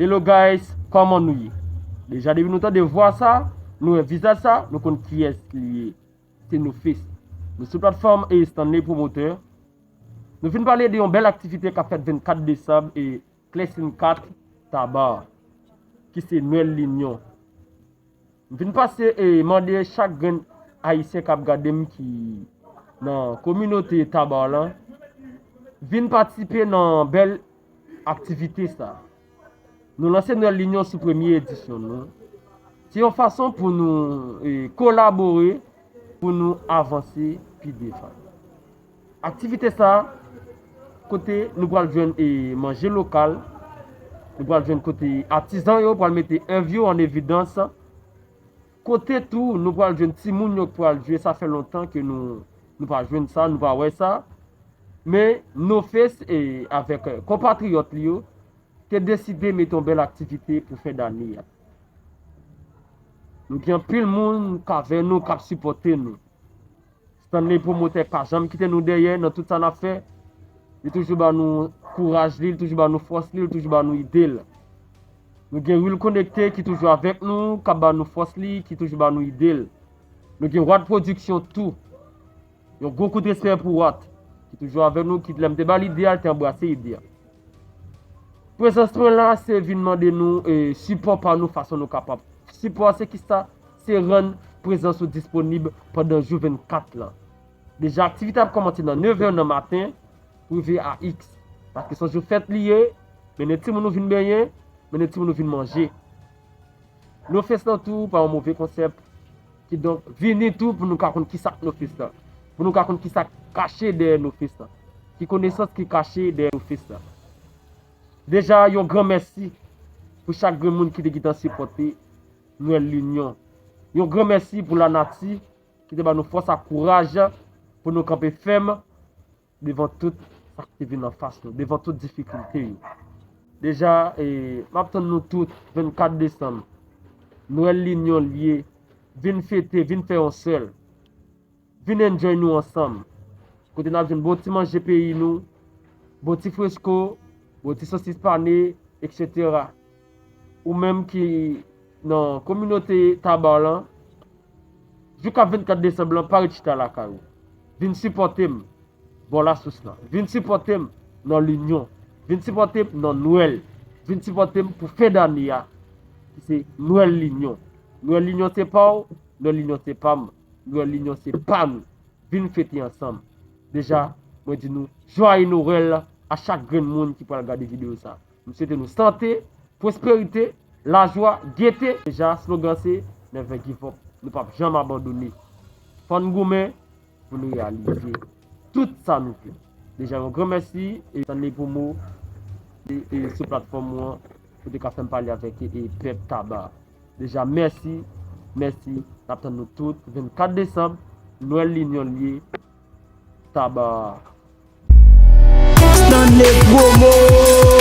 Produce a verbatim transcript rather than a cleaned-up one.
Hello guys, kòman nou ye? Deja depi nou tande vwa sa, nou wè vizaj sa, nou konn kiyès li ye. Se No Face. Nou sou platfòm e Stanley Promoteur. Nou vin pale de yon bèl aktivite k ap fèt vennkat desanm e Clesson kat Taba, ki se Nwèl Linyon. M vin pase e mande chak grenn Ayisyen k ap gade m ki nan kominote Taba lan, vin patisipe nan bèl aktivite sa. Nou lanse Nwèl Linyon sou premye edisyon nou. Se yon fason pou nou e, kolabore, pou nou avanse pi devan. Aktivite sa, kote nou pral jwenn e, manje lokal, nou pral jwenn kote atizan yo pral mete èv yo an evidans, kote tou nou pral jwenn timoun yo k pral jwe, sa fè lontan ke nou, nou pa jwenn sa, nou pa wè sa. Men No Face e, avèk e, konpatriyòt li yo, te deside mete yon bèl aktivite pou fen dane a. Nou gen anpil moun k avè nou, k ap sipòte nou. Stanley Promoteur pa janm kite nou dèyè nan tout sa n ap fè. Li toujou ba nou kouraj li, li toujou ba nou fòs li, li toujou ba nou ide l. Nou gen Real Connecté ki toujou avèk nou, k ap ba nou fòs li, ki toujou ba nou ide l. Nou gen Rad Production tou. Yon gwo kout respè pou Rad, ki toujou avèk nou, ki lè m te ba l ide a, li te anbrase ide a. Prezans mwen la, se vin mande nou e, sipò pa nou fason nou kapab. Sipò a se kisa? Se rann prezans ou disponib pandan jou vennkat lan. Deja, aktivite ap kòmanse nan nevè nan maten pou rive a X. Paske se yon jou fèt li ye, mennen timoun nou vin benyen, mennen timoun nou vin manje. No Face lan tou pa yon move konsèp. Kidonk, vini tou pou nou ka konn kisa k No Face lan. Pou nou ka konn kisa k kache dèyè No Face lan. Ki konesans ki kache dèyè No Face lan. Deja, yon gran mèsi pou chak grenn moun ki te gentan sipòte Nwèl Linyon. Yon gran mèsi pou lanati ki te ba nou fòs ak kouraj pou nou kanpe fèm devan tout sa k te vin anfas nou, devan tout difikilte yo. Deja, e, m ap tann nou tout vennkat desanm. Nwèl Linyon l ye. Vin fete, vin fè yon sèl. Vin enjoy nou ansanm. Kote n ap jwenn bon ti manje peyi nou, bon ti fresko, bon ti sosis pane, etsetera. Ou menm ki nan kominote Taba lan, jou k ap vennkat desanm lan, pa ret chita lakay ou. Vin sipòte m bò lasous lan. Vin sipòte m nan Linyon. Vin sipòte m nan Nwèl. Vin sipòte m pou fen dane a, ki se Nwèl Linyon. Nwèl Linyon se pa w, Nwèl Linyon se pa m. Nwèl Linyon se pa nou. Vin fete ansanm. Deja, mwen di nou, Joyeux Noël a chak grenn moun ki pral gade videyo sa. M swete nou sante, pwosperite, lajwa, gete. Deja, slogan se Never give up. Nou p ap janm abandone. Fò n goumen pou nou reyalize tout sa nou vle. Deja, yon gran mèsi e Stanley Promo e, e sou platfòm ou an, kote ka fè m pale avèk e, e pèp Taba. Deja, mèsi, mèsi. N ap tann nou tout vennkat desanm, Nwèl Linyon l ye, Taba. Stanley Promo.